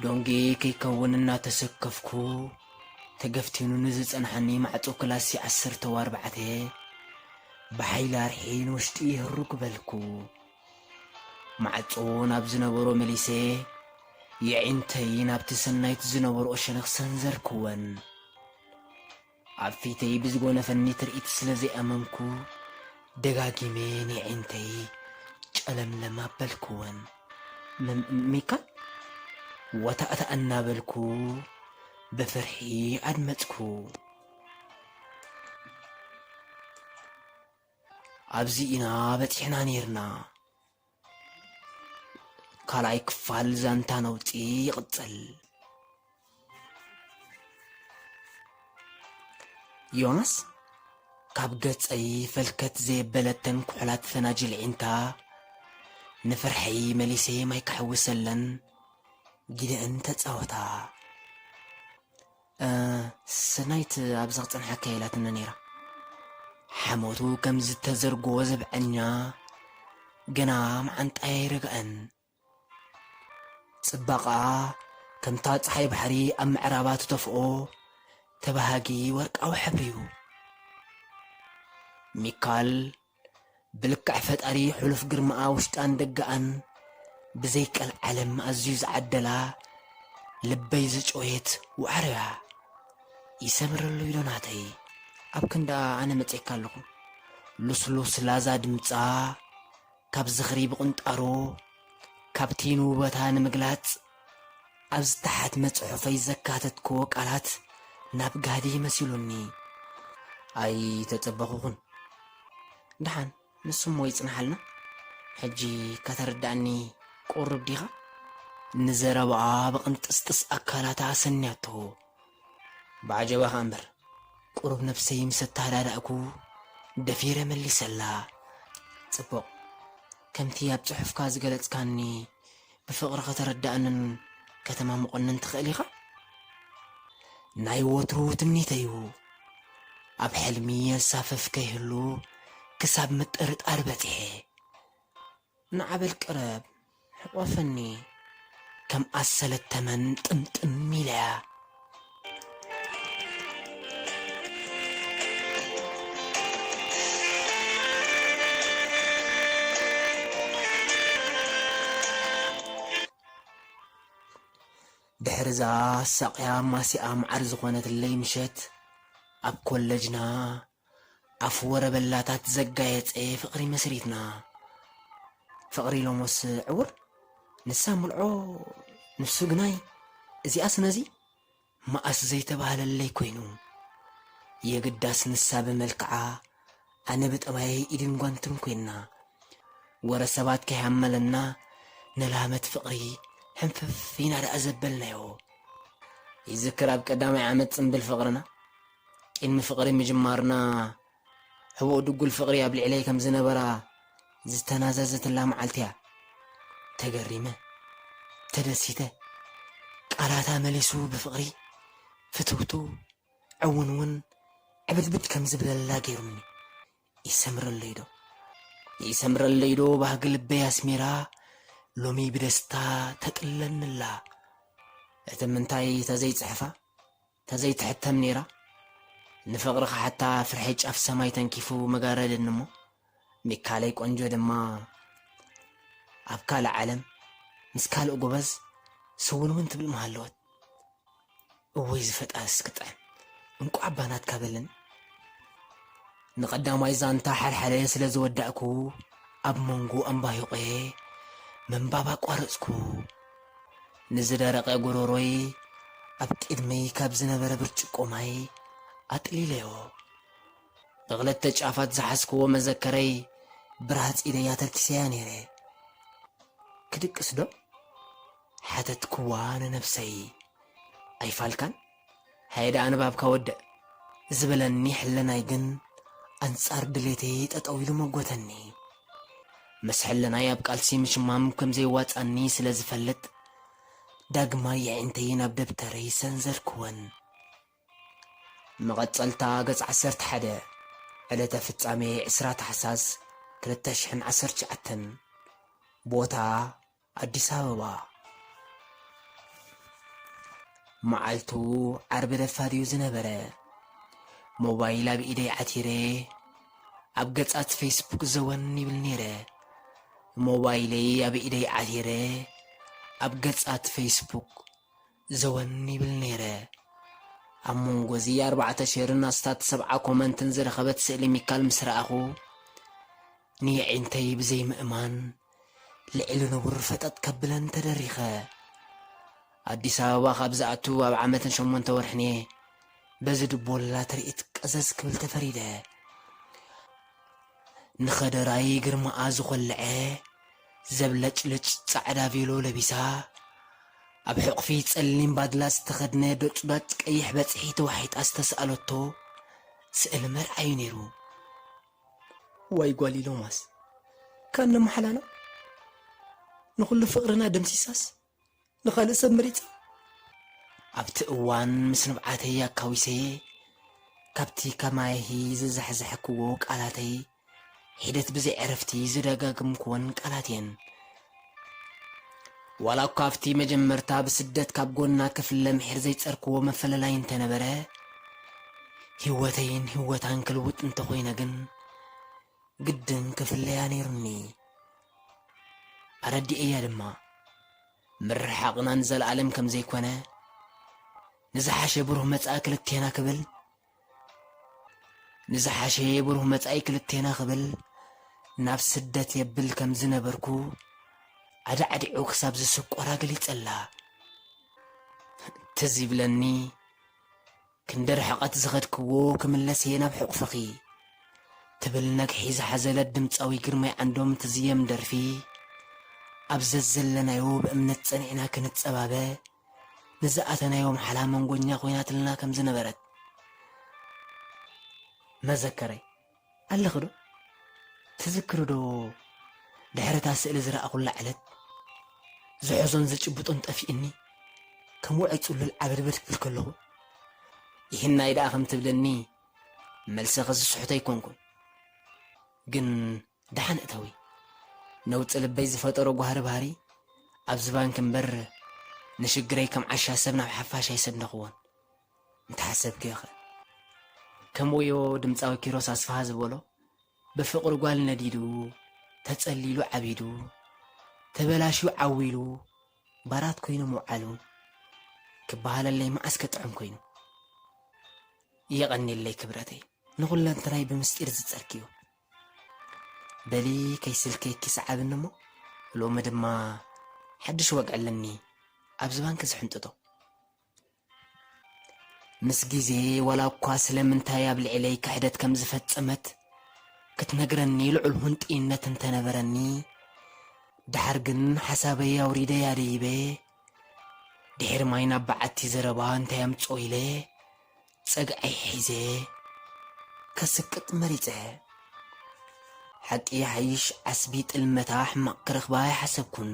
ዶንጌ ከይከውን እናተሰከፍኩ፣ ተገፍቲኑ ንዝጸንሓኒ ማዕጾ ክላሲ ዓሰርተ ኣርባዕተ ብሓይሊ ኣርሒ ንውሽጢ ህሩግ በልኩ። ማዕጾ ናብ ዝነበሮ መሊሰ፣ የዒንተይ ናብቲ ሰናይት ዝነበርኦ ሸነኽ ሰንዘርክወን። ኣብ ፊተይ ብዝጎነፈኒ ትርኢት ስለ ዘይኣመንኩ፣ ደጋጊመ ንየዒንተይ ጨለምለም ኣበልክወን። "ም-፣ ሚካል?" ወታእታእ እናበልኩ ብፍርሒ ኣድመጽኩ። "ኣብዚ ኢና በጺሕና ኔርና። ካልኣይ ክፋል ዛንታ ነውጺ ይቕጽል።" ዮናስ፣ ካብ ገጸይ ፈልከት ዘየበለተን ኩሕላት ፈናጅል ዒንታ፣ ንፍርሐይ መሊሰ ማይ ክሕውሰለን ጊደአን ተጻወታ። "እ፣ ሰናይት ኣብዛ ክጸንሓካ ኢላትና ነይራ። ሓሞቱ ከም ዝተዘርጎ ዘብዐኛ ገና መዓንጣይ ኣይረግአን። ጽባቐኣ ከምታ ጸሓይ ባሕሪ ኣብ ምዕራባ ትተፍኦ ተባሃጊ ወርቃዊ ሕብሪ እዩ። ሚካል ብልክዕ ፈጣሪ ሕሉፍ ግርማኣ ውሽጣን ደገኣን ብዘይ ቀልዓለም ኣዝዩ ዝዓደላ ልበይ ዝጨወየት ዋዕሮ እያ። ይሰምረሉ ኢዶ ናተይ። ኣብ ክንዳ ኣነ መጺኤካ ኣለኹ። ልስሉስ ላዛ ድምጻ ካብ ዝኽሪ ብቕንጣሮ፣ ካብቲ ንውበታ ንምግላጽ ኣብ ዝተሓትመ ጽሑፈይ ዘካተትክዎ ቃላት ናብ ጋህዲ መሲሉኒ። ኣይተጸበኹኹን። ደሓን፣ ንሱ እሞ ይጽንሓልና። ሕጂ ከተረድኣኒ ቁሩብ ዲኻ? ንዘረባኣ ብቕንጥስጥስ ኣካላታ ኣሰንያቶ። ብዓጀባ ኸኣ እምበር፣ ቁሩብ ነብሰይ ምስ ኣተሃዳዳእኩ፣ ደፊረ መሊሰላ። ጽቡቕ፣ ከምቲ ኣብ ጽሑፍካ ዝገለጽካኒ፣ ብፍቕሪ ከተረድኣንን ከተማሙቐንን ትኽእል ኢኻ? ናይ ወትሩ ትምኒተይ'ዩ። ኣብ ሕልሚ የሳፍፍ ከይህሉ ክሳብ ምጥርጣር በጺሐ። ንዓበል ቅረብ፣ ሕቆፈኒ። ከም ኣሰለት ተመን ጥምጥም ኢለያ። ድሕሪ እዛ ሳቕያ ማሲኣ መዓር ዝኾነትለይ ምሸት፣ ኣብ ኮለጅና ኣፍ ወረበላታት ዘጋየጸ ፍቕሪ መስሪትና። ፍቕሪ ሎሞስ ዕውር፣ ንሳ ምልዖ፣ ንሱ ግናይ። እዚኣስ ነዚ መኣስ ዘይተባህለለይ ኮይኑ። የግዳስ ንሳ ብመልክዓ፣ ኣነ ብጠባየይ ኢድን ጓንትን ኮይንና። ወረ ሰባት ከይሃመለና፣ ንላመት ፍቕሪ ሕንፍፍ ኢና ደኣ ዘበልናዮ። ይዝክር ኣብ ቀዳማይ ዓመት ጽምብል ፍቕርና፣ ቅድሚ ፍቕሪ ምጅማርና፣ ሕቡእ ድጉል ፍቕሪ ኣብ ልዕለይ ከም ዝነበራ ዝተናዘዘትላ መዓልቲ እያ። ተገሪመ፣ ተደሲተ፣ ቃላታ መሊሱ ብፍቕሪ ፍትውትው፣ ዕውንውን፣ ዕብድብድ ከም ዝብለላ ገይሩኒ። ይሰምረለይ ዶ? ይሰምረለይ ዶ ባህጊ ልበይ ኣስሚራ፣ ሎሚ ብደስታ ተጥለንላ። እቲ ምንታይ ተዘይጽሕፋ፣ ተዘይትሕተም ነይራ? ንፍቕሪ ክሓታ ፍርሒ ጫፍ ሰማይ ተንኪፉ መጋረደኒ እሞ፣ ሚካለይ ቆንጆ ድማ ኣብ ካልእ ዓለም ምስ ካልእ ጎበዝ ስውንውን ትብል ምሃለወት። እወይ ዝፈጣርስ ክጥዕም፣ እንቋዕ ኣባ ናትካ በለኒ። ንቐዳማይ ዛንታ ሓልሓለ ስለ ዝወዳእኩ፣ ኣብ መንጎ ኣምባሂቖ ምንባብ ኣቋረጽኩ። ንዝደረቐ ጎሮሮይ ኣብ ቅድመይ ካብ ዝነበረ ብርጭቆ ማይ ኣጥሊለዮ። ብኽልተ ጫፋት ዝሓዝክዎ መዘከረይ ብራህጺ ኢደይ ኣተርኪሰያ ነይረ። "ክድቅስ ዶ?" ሓተትክዋ ንነብሰይ። "ኣይፋልካን? ሃየ ደኣ ንባብካ ወድእ" ዝበለኒ ሕልናይ ግን ኣንጻር ድሌተይ ጠጠው ኢሉ መጎተኒ። ምስ ሕልናይ ኣብ ቃልሲ ምሽማም ከም ዘይዋጻኒ ስለ ዝፈልጥ፣ ዳግማይ የዒንተይ ናብ ደብተረይ ሰንዘርክወን። መቐጸልታ ገጽ ዓሰርተ ሓደ፣ ዕለተ ፍጻሜ ዕስራ ታሕሳስ ክልተ ሽሕን ዓሰርተ ትሽዓተን። ቦታ ኣዲስ ኣበባ። መዓልቱ ዓርቢ ደፋር እዩ ዝነበረ። ሞባይል ኣብ ኢደይ ዓቲረ፣ ኣብ ገጻት ፌስቡክ ዘወን ይብል ነይረ። ሞባይለይ ኣብ ኢደይ ዓቲረ፣ ኣብ ገጻት ፌስቡክ ዘወን ይብል ነይረ። ኣብ መንጎ እዚ ኣርባዕተ ሼርን ኣስታት ሰብዓ ኮመንትን ዝረኸበት ስእሊ ሚካል ምስ ረኣኹ፣ ንየዒንተይ ብዘይምእማን ልዕሊ ንቡር ፈጠጥ ከብለን ተደሪኸ። ኣዲስ ኣበባ ካብ ዝኣቱ ኣብ ዓመትን ሸሞንተ ወርሕን እየ በዚ ድቦላ ትርኢት ቀዘዝ ክብል ተፈሪደ። ንኸደራይ ግርማኣ ዝኾለዐ ዘብለጭልጭ ጻዕዳ ቬሎ ለቢሳ፣ ኣብ ሕቑፊ ጸሊም ባድላ ዝተኸድነ ዶጭዳጭ ቀይሕ በጽሒ ተዋሒጣ ዝተሰኣለቶ ስእሊ መርዓ እዩ ነይሩ። ዋይ ጓል ኢሎማስ፣ ካነ መሓላና ንኹሉ ፍቕርና ደምሲሳስ ንኻልእ ሰብ መሪጻ። ኣብቲ እዋን ምስ ንብዓተይ ኣካዊሰ፣ ካብቲ ከማይሂ ዝዛሕዛሕክዎ ቃላተይ ሒደት ብዘይ ዕረፍቲ ዝደጋግምክወን ቃላት እየን። ዋላ እኳ ኣብቲ መጀመርታ ብስደት ካብ ጎና ክፍለ ምሒር ዘይጸርክዎ መፈለላይ እንተነበረ፣ ህይወተይን ህይወታን ክልውጥ እንተኾይነ ግን፣ ግድን ክፍለያ ነይሩኒ። ኣረዲኤያ ድማ፣ ምርሕሓቕና ንዘለኣለም ከም ዘይኮነ፣ ንዝሓሸ ብሩህ መጻኢ ክልቴና ክብል፣ ንዝሓሸ ብሩህ መጻኢ ክልቴና ክብል ናብ ስደት የብል ከም ዝነበርኩ፣ ኣዳዕዲዑ ክሳብ ዝስቆራ ገሊጸላ። ትዝ ይብለኒ፣ ክንዲ ርሕቐት ዝኸድክዎ ክምለስ እየ ናብ ሕቑፍኺ፣ ትብል ነግሒ ዝሓዘለት ድምጻዊ ግርማይ ዓንዶም ትዝየም ደርፊ፣ ኣብ ዘዘለናዮ ብእምነት ጸኒዕና ክንጸባበ፣ ንዝኣተናዮ መሓላ መንጎኛ ኮይናትልና ከም ዝነበረት መዘከረይ። ኣለኺ ዶ? ትዝክሪ ዶ? ድሕሪ እታ ስእሊ ዝረኣኹላ ዕለት፣ ዝሕዞን ዝጭብጦን ጠፊእኒ፣ ከም ውዑይ ጽሉል ዓበድበድ ክብል ከለኹ፣ ይህናይ ደኣ ከም ትብለኒ፣ መልሰኺ ዝስሕቶ ኣይኮንኩን። ግን ደሓን እተዊ። ነውጺ ልበይ ዝፈጠሮ ጓህሪ ባህሪ፣ ኣብዚ ባንክ እምበር፣ ንሽግረይ ከም ዓሻ ሰብ ናብ ሓፋሽ ኣይሰደኽዎን። እንተሓሰብክዮ ኸ? ከም ወዮ ድምጻዊ ኪሮስ ኣስፍሃ ዝበሎ፣ ብፍቕሪ ጓል ነዲዱ፣ ተጸሊሉ ዓቢዱ፣ ተበላሽዩ ዓዊሉ፣ ባራት ኮይኑ ምውዓሉ፣ ክበሃለለይ መዓስ ከጥዕም ኮይኑ። የቐንየለይ ክብረተይ፣ ንኹለንትናይ ብምስጢር ዝጸርክዮ። በሊ ከይስልከኪ ሰዓብኒ እሞ፣ ሎሚ ድማ ሓድሽ ወግዒ ኣለኒ፣ ኣብዚ ባንክ ዝሕንጥጦ። ምስ ግዜ፣ ዋላ እኳ ስለምንታይ ኣብ ልዕለይ ክሕደት ከም ዝፈጸመት ክትነግረኒ ልዑል ሁንጥይነት እንተነበረኒ፣ ደሓር ግን ሓሳበይ ኣውሪደ ኣደይበ፣ ድሕሪ ማይ ናብ በዓቲ ዘረባ እንታይ ኣምጽኦ ኢለ፣ ጸግዐይ ሒዘ ከስቅጥ መሪጸ። ሓቂ ይሓይሽ ዓስቢ ጥልመታ ሕማቕ ክረኽባ ኣይሓሰብኩን።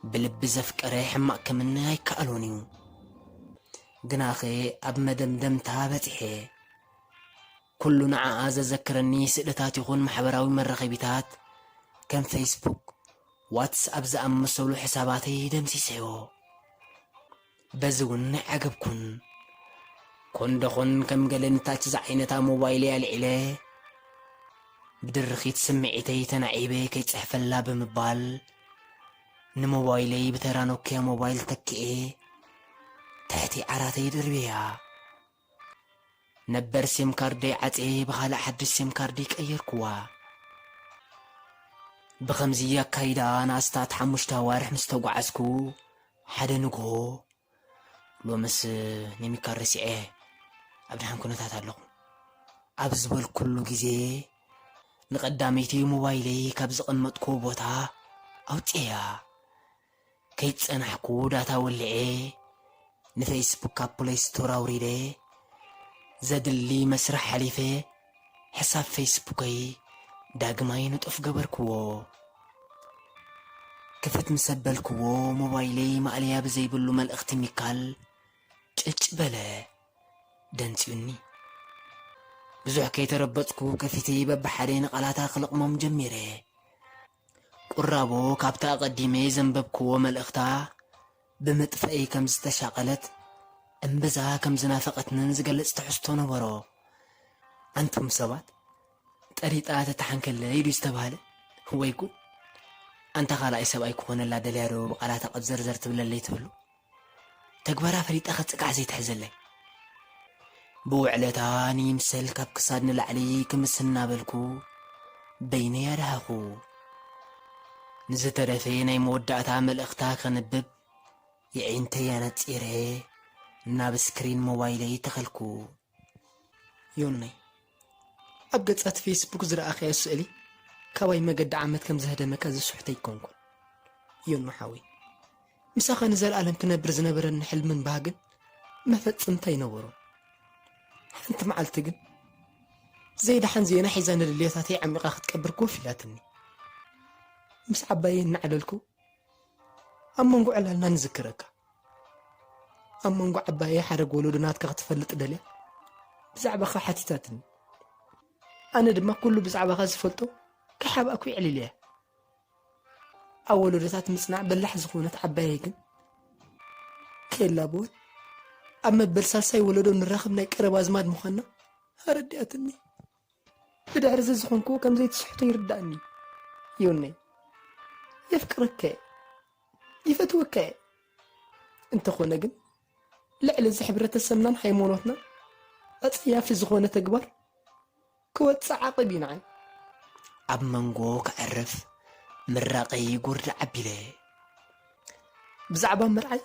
ብልቢ ዘፍቀረ ሕማቕ ክምነ ኣይከኣሎን እዩ። ግናኸ ኣብ መደምደምታ በጺሐ። ኩሉ ንዓኣ ዘዘክረኒ ስእልታት ይኹን ማሕበራዊ መራኸቢታት ከም ፌስቡክ፣ ዋትስኣፕ ዝኣመሰሉ ሕሳባተይ ደምሲሰዮ። በዚ እውን ኣይዓገብኩን። ኮን ደኾን ከም ገለ ንታች ዝዓይነታ ሞባይለይ ኣልዒለ፣ ብድርኺት ስምዒተይ ተናዒበ ከይጽሕፈላ ብምባል፣ ንሞባይለይ ብተራ ኖክያ ሞባይል ተኪኤ፣ ትሕቲ ዓራተይ ደርብያ። ነበር ሲም ካርደይ ዓጽየ ብኻልእ ሓድሽ ሲም ካርዲ ቀየርኩዋ። ብኸምዚ ኣካይዳ ንኣስታት ሓሙሽተ ኣዋርሕ ምስ ተጓዓዝኩ፣ ሓደ ንግሆ፣ ሎምስ ኒሚካር ረሲዐ ኣብ ደሓን ኩነታት ኣለኹ ኣብ ዝበልኩሉ ግዜ፣ ንቐዳመይቲ ሞባይለይ ካብ ዘቐመጥኩዎ ቦታ ኣውጽኤያ። ከይጸናሕኩ ዳታ ወሊዐ፣ ንፌስቡክ ካብ ፕለይ ስቶር ኣውሪደ፣ ዘድሊ መስርሕ ሓሊፈ፣ ሕሳብ ፌስቡከይ ዳግማይ ንጡፍ ገበርክዎ። ክፍት ምስ ኣበልክዎ፣ ሞባይለይ ማእለያ ብዘይብሉ መልእኽቲ ሚካል ጭጭ በለ። ደንጽዩኒ። ብዙሕ ከይተረበጽኩ፣ ከፊተይ በብሓደ ንቓላታ ክልቕሞም ጀሚረ። ቁራቦ ካብታ ኣቐዲመ ዘንበብክዎ መልእኽታ ብምጥፋኤይ ከም ዝተሻቐለት እምብዛ ከም ዝናፈቐትንን ዝገልጽ ትሕዝቶ ነበሮ። ኣንቱም ሰባት፣ ጠሪጣ ተተሓንከለይ ድዩ ዝተባህለ? ወይ ጉድ! ኣንታ ካልኣይ ሰብኣይ ክኾነላ ደልያ ዶ ብቓላታ ቀብዘርዘር ትብለለይ ትህሉ? ተግባራ ፈሊጣ ከጽቃዕ ዘይትሕዘለይ። ብውዕለታ ንይምሰል ካብ ክሳድ ንላዕሊ ክምስ እናበልኩ በይነይ ኣድሃኹ። ንዝተረፈ ናይ መወዳእታ መልእኽታ ከንብብ የዒንተይ ኣነጺረ ናብ ስክሪን ሞባይለይ ተኸልኩ። ዮናይ፣ ኣብ ገጻት ፌስቡክ ዝረኣኸዮ ስእሊ ካባይ መገዲ ዓመት ከም ዘህደመካ ዝስሕቶ ኣይኮንኩን። ዮኖ ሓወይ፣ ምሳኻ ንዘለኣለም ክነብር ዝነበረኒ ሕልምን ባህግን መፈጸምታ ኣይነበሮን። ሓንቲ መዓልቲ ግን ዘይደሓን ዜና ሒዛ ንድልየታተይ ዓሚቓ ክትቀብር ኮፍ ኢላትኒ። ምስ ዓባየይ እናዕለልኩ ኣብ መንጎ ዕላልና ንዝክረካ። ኣብ መንጎ ዓባየይ ሓረግ ወለዶ ናትካ ክትፈልጥ ደልያ ብዛዕባኻ ሓቲታትኒ። ኣነ ድማ ኩሉ ብዛዕባኻ ዝፈልጦ ከይሓብኣኩ የዕሊለያ። ኣብ ወለዶታት ምጽናዕ በላሕ ዝኾነት ዓባየይ ግን ከየላበወት ኣብ መበል ሳልሳይ ወለዶ ንራኸብ ናይ ቀረባ ኣዝማድ ምዃንና ኣረዲኣትኒ። ብድሕሪ እዚ ዝኾንክዎ ከም ዘይትስሕቶ ይርዳእኒ። ዮነይ፣ የፍቅረካ እየ፣ ይፈትወካ እየ። እንተኾነ ግን ልዕሊ እዚ ሕብረተሰብናን ሃይማኖትናን ኣጸያፊ ዝኾነ ተግባር ክወጽእ ዓቕብ እዩ ንዓይ። ኣብ መንጎ ከዕርፍ ምራቐይ ጎርዲ ዓቢለ። ብዛዕባ መርዓይ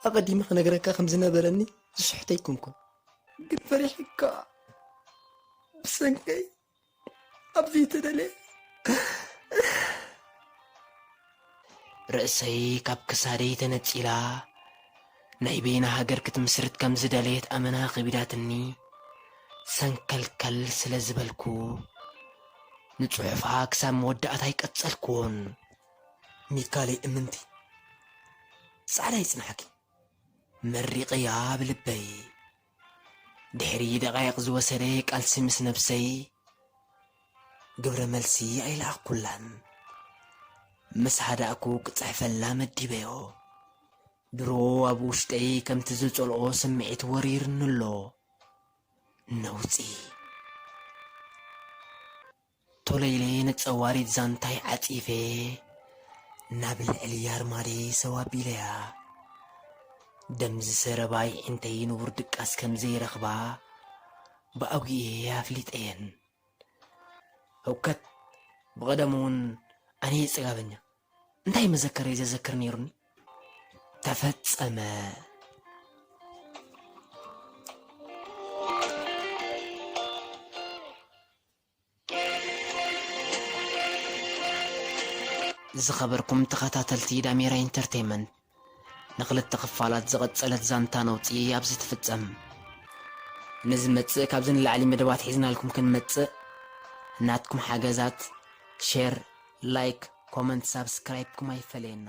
ኣቐዲመ ክነግረካ ከም ዝነበረኒ ዝስሕቶ ኣይኮንኩን። ግን ፈሪሕካ ብሰንከይ ኣብዚ ተደልየ። ርእሰይ ካብ ክሳደይ ተነጺላ፣ ናይ በይና ሃገር ክትምስርት ከም ዝደለየት ኣመና ከቢዳትኒ። ሰንከልከል ስለ ዝበልኩ፣ ንጽሑፋ ክሳብ መወዳእታ ኣይቀጸልኩዎን። ሚካለይ እምንቲ፣ ጻዕዳ ይጽናሕኪ። መሪቐያ ብልበይ። ድሕሪ ደቓይቕ ዝወሰደ ቃልሲ ምስ ነብሰይ፣ ግብረ መልሲ ኣይለኣኽኩላን። ምስ ሃዳእኩ ክጽሕፈላ መዲበዮ። ድሮ ኣብ ውሽጠይ ከምቲ ዝጸልኦ ስምዒት ወሪርኒ ኣሎ። ነውጺ። ቶሎ ኢለ ነጸዋሪት ዛንታይ ዓጺፈ ናብ ልዕሊ ኣርማድየ ሰው ኣቢለያ። ደም ዝሰረባ ኣዒንተይ ንቡር ድቃስ ከም ዘይረኽባ ብኣጉኤ ኣፍሊጠየን። ህውከት፣ ብቐደሙ እውን ኣነ እየ ጽጋበኛ። እንታይ መዘከረይ ዘዘክር ነይሩኒ? ተፈጸመ። ዝኸበርኩም ተኸታተልቲ ዳሜራ ኢንተርቴይመንት፣ ንኽልተ ክፋላት ዝቐጸለት ዛንታ ነውጺ ኣብዚ ትፍጸም። ንዝመጽእ ካብዚ ንላዕሊ መደባት ሒዝናልኩም ክንመጽእ፣ ናትኩም ሓገዛት፣ ሼር፣ ላይክ፣ ኮመንት፣ ሳብስክራይብኩም ኣይፈለየና።